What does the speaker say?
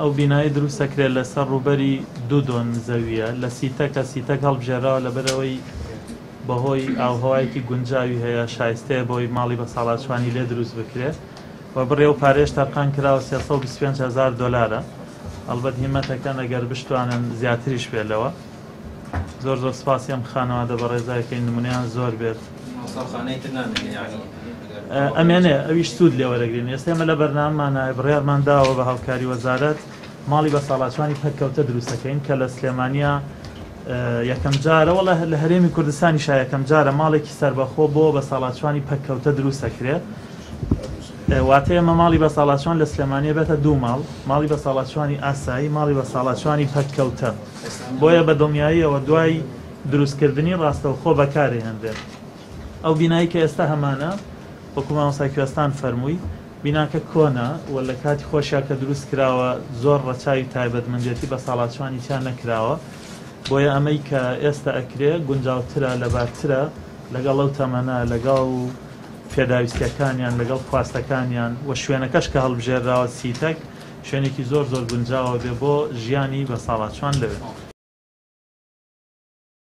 ئەو بینایەی دروست ئەکرێت لەسەر ڕووبەری دوو دۆنم زەوییە لە سیتەکە، سیتەک هەڵبژێراوە لەبەرئەوەی بەهۆی ئاوهەوایەکی گونجاوی هەیە شایستەیە بۆی ماڵی بەساڵاچوانی لێ دروست بکرێت و بڕی ئەو پارەیەش تەرخان کراوە 325 هەزار دۆلارە ئەڵبەت هیمەتەکەن ئەگەر بشتوانن زیاتریش بێت لەوە. زۆر زۆر سپاسی ئەم خانەوادە بەڕێزە ئەکەین نمونەیان زۆر بێت. مامۆستا ئەو خانەی تر نامێنێ یانی ئەگەر ئەمێنێ ئەویش سوود لێ وەرەگرین ئێستا ئێمە لە بەرنامەمانایە بڕیارمان داوە بە هاوکاری وەزارەت ماڵی بەساڵاچوانی پەککەوتە دروست ئەکەین کە لە سلێمانیا یەکەم جارە وەڵا لە هەرێمی کوردستانیشا یەکەم جارە ماڵێکی سەربەخۆ بۆ بەساڵاچوانی پەککەوتە دروست ئەکرێ واتە ئێمە ماڵی بەساڵاچوان لە سلێمانیە بێتە دوو ماڵ ماڵی بەساڵاچوانی ئاسایی ماڵی بەساڵاچوانی پەککەوتە بۆیە بە دڵنیاییەوە دوای دروستکردنی ڕاستەوخۆ بەکارێهێنرێت. ئەو بینایەی کە ئێستا هەمانە وەکو مامۆستا کوێستان فەرمووی بیناکە کۆنە و لە کاتی خۆشیا کە دروست کراوە زۆر ڕەچاوی تایبەتمەندێتی بەساڵاچوانی تیا نەکراوە بۆیە ئەمەی کە ئێستا ئەکرێ گونجاوترە لەبارترە لەگەڵ ئەو تەمەنە لەگەڵ پێداویستیەکانیان لەگەڵ خواستەکانیان و شوێنەکەش کە هەڵبژێرراوە سیتەک شوێنێکی زۆر زۆر گونجاوە بێ بۆ ژیانی بەساڵاچوان لەوێ.